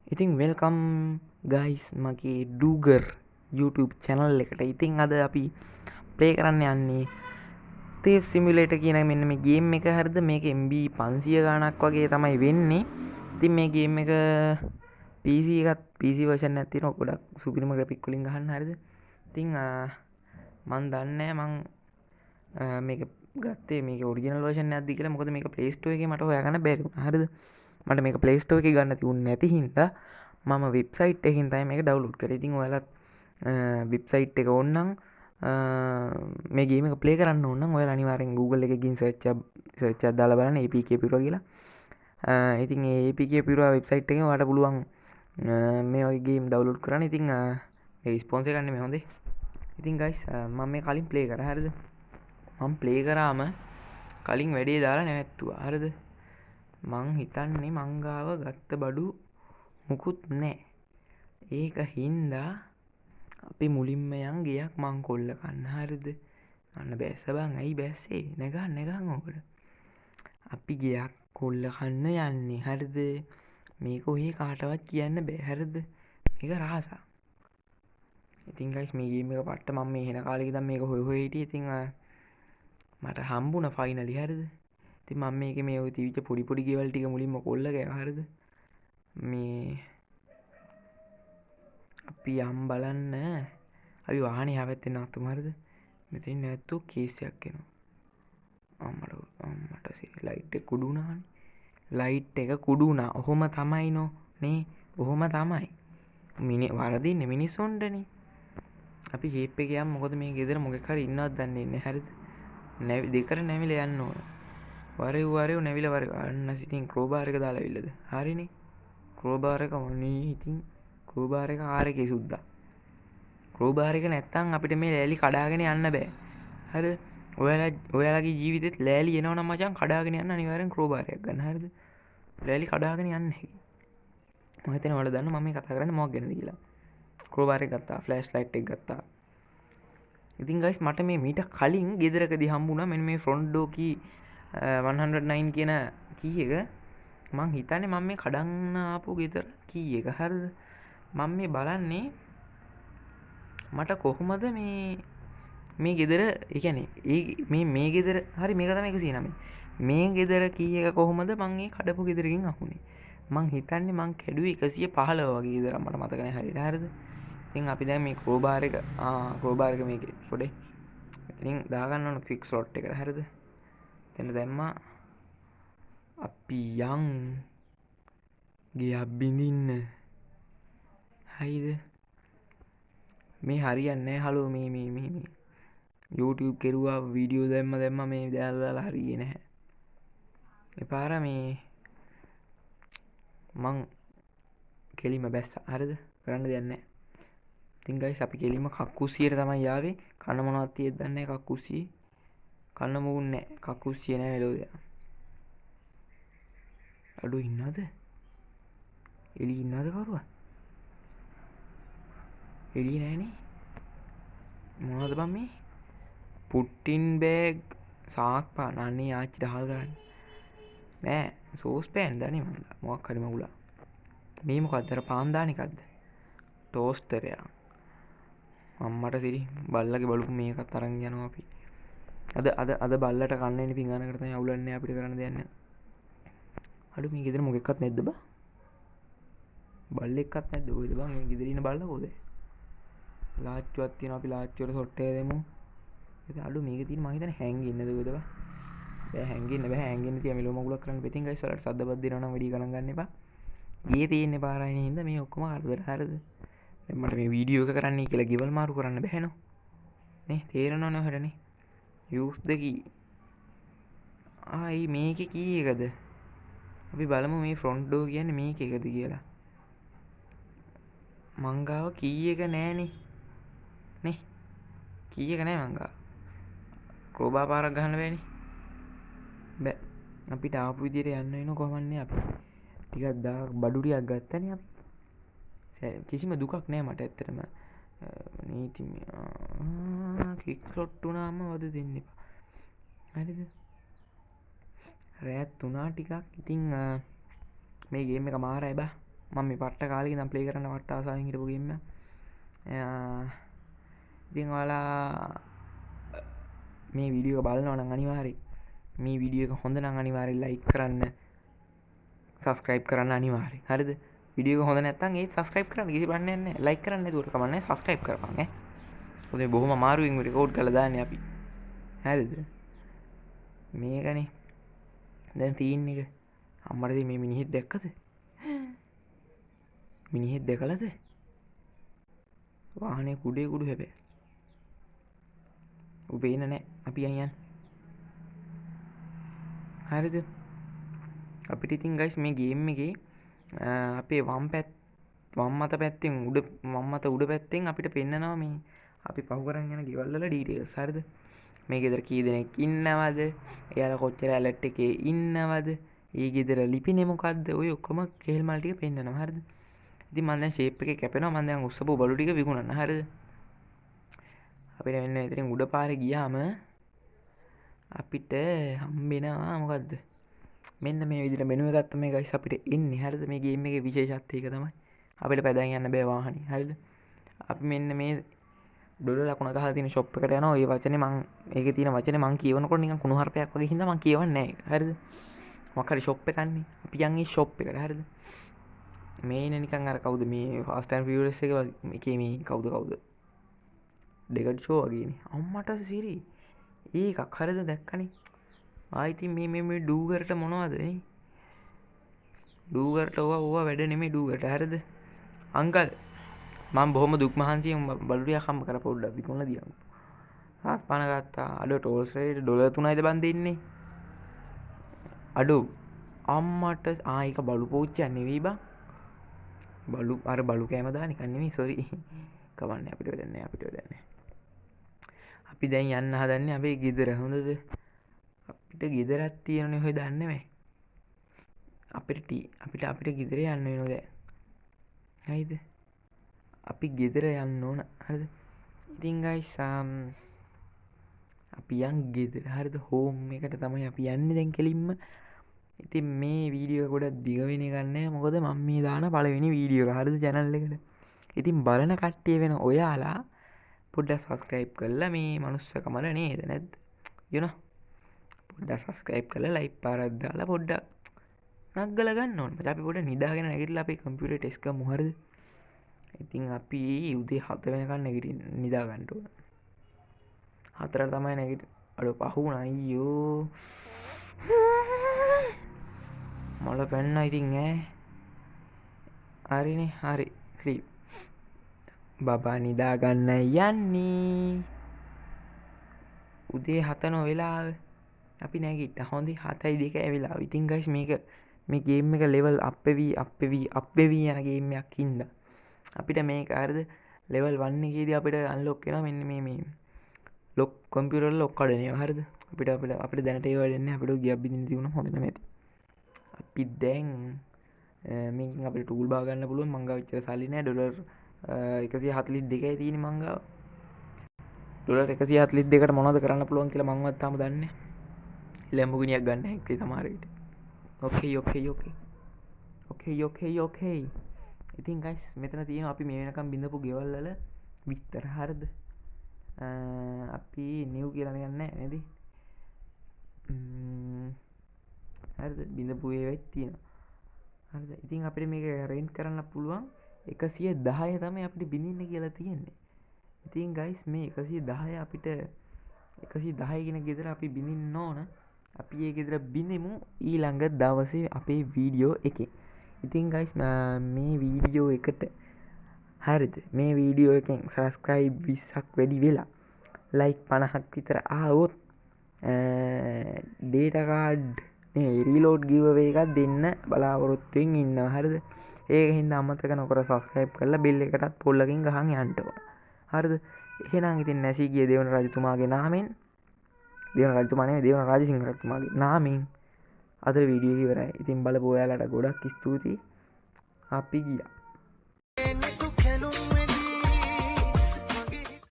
ඉතින් welcome guys මගේ ඩූගර් YouTube channel එකට. ඉතින් අද අපි ප්ලේ කරන්න යන්නේ Thief Simulator කියන මෙන්න මේ ගේම් එක, හරිද? මේක MB 500 ගාණක් වගේ තමයි වෙන්නේ. ඉතින් මේ ගේම් එක PC එකත් PC version එකක් තියෙනවා, ගොඩක් සුපිරිම ග්‍රැෆික් වලින් ගහන්න, හරිද? ඉතින් මං දන්නේ මං මේක ගත්තේ මේක ඔරිජිනල් වර්ෂන් එකක්ද කියලා. මොකද මේක Play Store එකේ මට හොයාගන්න බැරි වුණා, හරිද? මට මේක Play Store එකේ ගන්න තිබුණ නැති හින්දා මම වෙබ්සයිට් එකකින් තමයි මේක ඩවුන්ලෝඩ් කරේ. ඉතින් ඔයාලත් වෙබ්සයිට් එක ඕන නම්, මේ ගේම් එක ප්ලේ කරන්න ඕන නම්, ඔයාලා අනිවාර්යෙන් Google එකේ ගිහින් සර්ච් එකක් දාලා බලන්න APK පිරුවා කියලා. ඉතින් ඒ APK පිරුවා වෙබ්සයිට් එකෙන් ඔයාලට පුළුවන් මේ වගේ ගේම් ඩවුන්ලෝඩ් කරන්න. ඉතින් මේ ස්පොන්සර් එකක් නෙමෙයි, හොඳේ. ඉතින් ගයිස්, මම මේ කලින් ප්ලේ කරා, හරිද? මම ප්ලේ කරාම කලින් වැඩේ දාලා නැවැත්තුවා, හරිද? මං හිතන්නේ මං ගාව ගත්ත බඩු මුකුත් නෑ. ඒක හින්දා අපි මුලින්ම යන් ගෙයක් මංකොල්ල කන්න, හරිද? අන්න බැස්ස බං. ඇයි බැස්සේ? නැගන් නැගන් ඕකට. අපි ගෙයක් කොල්ල කන්න යන්නේ, හරිද? මේක ඔහේ කාටවත් කියන්න බෑ, හරිද? මේක රහසක්. ඉතින් ගයිස්, මේ ගේම් එක පට්ට. මම මේ හෙන කාලෙක ඉඳන් මේක හොය හොය හිටියේ. ඉතින් මට හම්බුණා ෆයිනලි, හරිද? ඉතින් මම මේකේ මේ ඔය තිබිච්ච පොඩි පොඩි ගෙවල් ටික මුලින්ම කොල්ල ගෑවා, හරිද? මේ අපි යම් බලන්න. අපි වාහනේ එහා පැත්තෙන් නවත්තමු, හරිද? මෙතනින් නැවැත්තුවොත් කේස් එකක් එනවා. අම්මට අම්මට සිරි, ලයිට් එක කුඩු වුණානේ. ලයිට් එක කුඩු වුණා. ඔහොම තමයි නෝ නේ. ඔහොම තමයි. මිනි වරදින්නේ මිනිස්සුන්ටනේ. අපි ජීප් එකේ යමු. මොකද මේ ගෙදර මොකෙක් හරි ඉන්නවද දන්නේ නැහැ, හරිද? නැවි දෙකට නැවිලා යන්න ඕන. වරෙව් වරෙව් නැවිලා වරෙව්. අන්න ඉතින් ක්‍රෝබාර් එක දාලා ඇවිල්ලාද? හරිනේ. ක්‍රෝබාර් එක අනේ ඉතින් ක්‍රෝබාර් එක කාර් එකේ සුද්දා. ක්‍රෝබාර් එක නැත්තම් අපිට මේ ලෑලි කඩාගෙන යන්න බෑ, හරිද? ඔයාලා ඔයාලගේ ජීවිතෙත් ලෑලි එනවා නම් මචං, කඩාගෙන යන්න අනිවාර්යෙන් ක්‍රෝබාර් එකක් ගන්න, හරිද? ලෑලි කඩාගෙන යන්න හැකි. මම හිතන්නේ ඔයාලා දන්නවා මම මේ කතා කරන්නේ මොකක් ගැනද කියලා. ක්‍රෝබාර් එක ගත්තා, ෆ්ලෑෂ් ලයිට් එක ගත්තා. ඉතින් ගයිස්, මට මේ මීට කලින් ගෙදරකදී හම්බුණා මෙන්න මේ ෆ්‍රොන්ට් ඩෝර් කී 109 කියන කී එක. මං හිතන්නේ මම මේ කඩන්න ආපු ගෙදර කී එක, හරිද? මම මේ බලන්නේ මට කොහොමද මේ මේ ගෙදර, ඒ කියන්නේ ඒ මේ මේ ගෙදර, හරි, මේක තමයි 109. මේ ගෙදර කී එක කොහොමද මං ඒ කඩපු ගෙදරකින් අහුනේ? මං හිතන්නේ මං කැඩුවේ 115 වගේ ගෙදරක්, මට මතක නෑ හරියට, හරිද? ඉතින් අපි දැන් මේ ක්‍රෝබාර් එක, ආ ක්‍රෝබාර් එක මේකේ පොඩේ මෙතනින් දාගන්න ඕන ක්වික් ස්ලොට් එකට, හරිද? එතන දැම්මා. අපි යන් ගෙයක් බිඳින්න. හරිද? මේ හරියන්නේ නෑ හලෝ. මේ මේ මේ මේ YouTube කෙරුවා, වීඩියෝ දැම්ම දැම්ම, මේ දාලා දාලා හරියේ නැහැ. එපාර මේ මං කෙලින්ම බැස්සා, හරිද? කරන්න දෙයක් නැහැ. ඉතින් ගයිස්, අපි කෙලින්ම කක්කුස්සියට තමයි ආවේ. කන්න මොනවද තියෙද්ද දන්නේ නැහැ කක්කුස්සියේ. කන්න මොකුත් නැහැ. කක්කුස්සියේ නෑ වෙලෝ. අඩෝ, ඉන්නවද? එළියේ ඉන්නවද කවුරුවත්? එළියේ නෑනේ. මොනවද බං මේ? පුටින් බෑග්, සාක් පාන. අනේ ආච්චිට අහල් ගන්න. නෑ, සෝස් පෑන් දන්නේ මන්ද. මොකක් හරි මගුලක්. මේ මොකද්ද, අර පාන් දාන එකක්ද? ටෝස්ටරයක්. අම්මට සිරි, බල්ලගේ බලපු මේකත් අරන් යනවා අපි. අද අද අද බල්ලට කන්න එන පිඟානකට තමයි අවුලන්නේ, අපිට කරන්න දෙයක් නෑ. අඩු, මේ ගෙදර මොකෙක්වත් නැද්ද බං? බල්ලෙක්වත් නැද්ද? කොහෙද බං මේ ගෙදර ඉන්න බල්ලා කොහෙද? ලාච්චුවක් තියෙනවා, අපි ලාච්චුවට ෂොට් එක දෙමු. ඉතින් අඩු, මේක තියෙන මං හිතන්නේ හැංගෙන්නද කොහෙද බං? බෑ, හැංගෙන්න බෑ. හැංගෙන්න තියා මෙලෝ මගුලක් කරන්න බෑ. ඉතින් ගයිස්, ඔයාලට සද්ද බද්ද දෙනවා නම් වැඩි ගණන් ගන්න එපා. ගේ තියෙන්නේ පාරයිනේ හින්දා මේ ඔක්කොම කරදර, හරිද? දැන් මට මේ වීඩියෝ එක කරන්නයි කියලා ගෙවල් මාරු කරන්න බැහැ නෝ. නේ, තේරෙනවනේ ඔයාලට නේ. Use the key. ආ ඒ මේකේ කී එකද? අපි බලමු මේ ෆ්‍රොන්ට් ඩෝර් කියන්නේ මේක එකද කියලා. මං ගාව කී එක නෑනේ. නේ? කී එක නෑ මං ගාව. ක්‍රෝබා පාරක් ගහන්න බෑනේ. බෑ. අපිට ආපු විදියට යන්න වෙන කොහොමන්නේ අපි. ටිකක් දා බඩු ටිකක් ගත්තනේ අපි. කිසිම දුකක් නෑ මට ඇත්තටම. නීති ක්වික් ස්ලොට් වුණාම වද දෙන්න එපා. හරිද? රෑත් වුණා ටිකක්. ඉතින් මේ ගේම් එක මාරයි බා. මම මේ පට්ට කාලෙක ඉඳන් ප්ලේ කරන්න පට්ට ආසාවෙන් හිටපු ගේම් එකක්. ඉතින් ඔයාලා මේ වීඩියෝ එක බලනවා නම් අනිවාර්යෙන් මේ වීඩියෝ එක හොඳ නම් අනිවාර්යෙන් ලයික් කරන්න, සබ්ස්ක්‍රයිබ් කරන්න අනිවාර්යෙන්. හරිද? වීඩියෝ එක හොඳ නැත්නම් ඒත් සබ්ස්ක්‍රයිබ් කරන්න කිසි ප්‍රශ්නයක් නැහැ. ලයික් කරන්න නැතුවට කමක් නැහැ, සබ්ස්ක්‍රයිබ් කරපන් ඈ. මොකද මේ බොහොම අමාරුවෙන් රෙකෝඩ් කරලා දාන්නේ අපි. හරිද? මේකනේ දැන් සීන් එක. අම්මට ඉතින් මේ මිනිහෙක් දැක්කද? මිනිහෙක් දැකලාද? වාහනේ කුඩේ කුඩු හැබැයි. ඌ පේන්නේ නැහැ. අපි යන් යන්න. හරිද? අපිට ඉතින් ගයිස් මේ ගේම් එකේ අපේ වම් වම් අත පැත්තෙන් උඩ, වම් අත උඩ පැත්තෙන් අපිට පෙන්නනවා මේ අපි පහු කරන් යන ගෙවල් වල ඩීටේල්ස්. හරිද? මේ ගෙදර කී දෙනෙක් ඉන්නවද? එයාලා කොච්චර ඇලර්ට් එකේ ඉන්නවද? ඒ ගෙදර ලිපිනේ මොකද්ද? ඔය ඔක්කොම කෙහෙල් මල් ටික පෙන්නනවා. හරිද? ඉතින් මං දැන් ෂේප් එකේ කැපෙනවා. මං දැන් උස්සපු බලු ටික විකුණන්න. හරිද? අපිට මෙන්න මෙතනින් උඩ පාරේ ගියාම අපිට හම්බෙනවා මොකද්ද? මෙන්න මේ විදිහට මෙනු එකක් තමයි ගයිස් අපිට එන්නේ. හරිද? මේ ගේම් එකේ විශේෂත්වය ඒක තමයි. අපිට පැදන් යන්න බෑ වාහනේ. හරිද? අපි මෙන්න මේ ඩොලර් ලකුණ ගහලා තියෙන ෂොප් එකට යනවා. ඔය වචනේ මං ඒකේ තියෙන වචනේ මං කියවනකොට නිකන් කුණු හarpයක් වගේ හින්දා මං කියවන්නේ නෑ ඒක. හරිද? මොකක් හරි ෂොප් එකක් නේ. අපි යන් ඒ ෂොප් එකට. හරිද? මේ ඉන්නේ නිකන් අර කවුද මේ ෆාස්ට් ඇන්ඩ් ෆියුරියස් එක වගේ එකේ මේ කවුද කවුද? ඩෙකඩ් ෂෝ වගේනේ. අම්මට සිරි. ඒකක් හරිද දැක්කනේ. ආ ඉතින් මේ මේ මේ ඩූගර්ට මොනවද නේ? ඩූගර්ට ඕවා ඕවා වැඩ නෙමෙයි ඩූගර්ට. හරිද? අංකල් මං බොහොම දුක් මහන්සියෙන් බලු ටිකක් හම්බ කරා පොඩ්ඩක් විකුණලා දියන්. සාස් පණ ගත්තා. අඩෝ ටෝල්ස් රේට් ඩොලර් 3යිද බං දෙන්නේ. අඩෝ අම්මට ආ ඒක බලු පෝච්චියක් නෙවෙයි බං. බලු අර බලු කෑම දාන එකක් නෙවෙයි සෝරි. කවන්නේ අපිට වැඩක් නෑ අපිට වැඩක් නෑ. අපි දැන් යන්න හදන්නේ අපේ ගෙදර. හොඳද? අපිට ගෙදරක් තියෙනනේ ඔය දන්නේ නෑ. අපිට අපිට අපිට ගෙදර යන්න වෙනවා දැන්. හරිද? අපි ගෙදර යන්න ඕන. හරිද? ඉතින් ගයිස් අපි යන් ගෙදර. හරිද? හෝම් එකට තමයි අපි යන්නේ දැන් කෙලින්ම. ඉතින් මේ වීඩියෝ එක ගොඩක් දිග වෙන එකක් නෑ. මොකද මම මේ දාන පළවෙනි වීඩියෝ එක. හරිද? චැනල් එකට. ඉතින් බලන කට්ටිය වෙන ඔයාලා පොඩ්ඩක් සබ්ස්ක්‍රයිබ් කරලා මේ මනුස්සකමල නේද නැද්ද? You know? පොඩ්ඩක් සබ්ස්ක්‍රයිබ් කරලා ලයික් පාරක් දාලා පොඩ්ඩක් නග්ගලා ගන්න ඕනේ. මචං අපි පොඩ්ඩක් නිදාගෙන නැගිටලා අපේ කම්පියුටර් ටෙස්ට් කරමු. හරිද? ඉතින් අපි උදේ 7 වෙනකන් නැගිටින්න නිදා ගන්න ඕන. 4ට තමයි නැගිට. අඩෝ පහ වුණා අයියෝ. මල පැන්නා ඉතින් ඈ. හරිනේ හරි ස්ලීප්. බබා නිදා ගන්න යන්නේ. උදේ 7 නෝ වෙලාව. අපි නැගිට්ටා. හොඳේ 7යි 2යි වෙලාව. ඉතින් ගයිස් මේක මේ ගේම් එක ලෙවල් අප් වෙවි අප් වෙවි අප් වෙවි යන ගේම් එකක් හින්දා අපිට මේක හරිද ලෙවල් 1 එකේදී අපිට අන්ලොක් වෙනවා මෙන්න මේ මේ ලොක් කම්පියුටර් වල ලොක් කඩන ඒවා. හරිද? අපිට අපිට අපිට දැනට ඒවා දෙන්නේ අපිට ගියක් බින්දින්න තිබුණා හොඳටම ඇති. අපි දැන් මේකෙන් අපිට ටූල් බාර් ගන්න පුළුවන්. මං ගාව එච්චර සල්ලි නෑ. ඩොලර් 142යි තියෙන්නේ මං ගාව. ඩොලර් 142කට මොනවද කරන්න පුළුවන් කියලා මංවත් තාම දන්නේ නෑ. ලැම්බෝගිනියක් ගන්න හැක්කේ සමහර විට. ඕකේ ඕකේ ඕකේ. ඕකේ ඕකේ ඕකේ. ඉතින් ගයිස් මෙතන තියෙනවා අපි මේ වෙනකම් බිඳපු ගෙවල් වල විස්තර. හරිද? අපි නිව් කියලා නිකන් නෑ නේද? හරිද? බිඳපු ඒවාත් තියෙනවා. හරිද? ඉතින් අපිට මේක රෙන්ට් කරන්න පුළුවන් 110 තමයි අපිට බිඳින්න කියලා තියෙන්නේ. ඉතින් ගයිස් මේ 110 අපිට 110 කියන ගෙදර අපි බිඳින්න ඕන. අපි ඒ ගෙදර බිඳිමු ඊළඟ දවසේ අපේ වීඩියෝ එකේ. ඉතින් ගයිස් මේ වීඩියෝ එකට හරිද? මේ වීඩියෝ එකෙන් සබ්ස්ක්‍රයිබ් 20ක් වැඩි වෙලා ලයික් 50ක් විතර ආවොත් ඩේටා කාඩ් මේ රීලෝඩ් ගිව් අවේ එකක් දෙන්න බලාපොරොත්තුවෙන් ඉන්නවා. හරිද? ඒක හින්දා අමතක නොකර සබ්ස්ක්‍රයිබ් කරලා බෙල් එකටත් පොල්ලකින් ගහන් යන්න ඕන. හරිද? එහෙනම් ඉතින් නැසී ගිය දෙවන රජතුමාගේ නාමෙන්, දෙවන රජතුමා නෙමෙයි දෙවන රාජසිංහ රජතුමාගේ නාමෙන් අද වීඩියෝ එක ඉවරයි. ඉතින් බලපු ඔයාලට ගොඩක් ස්තුතියි. අපි ගියා.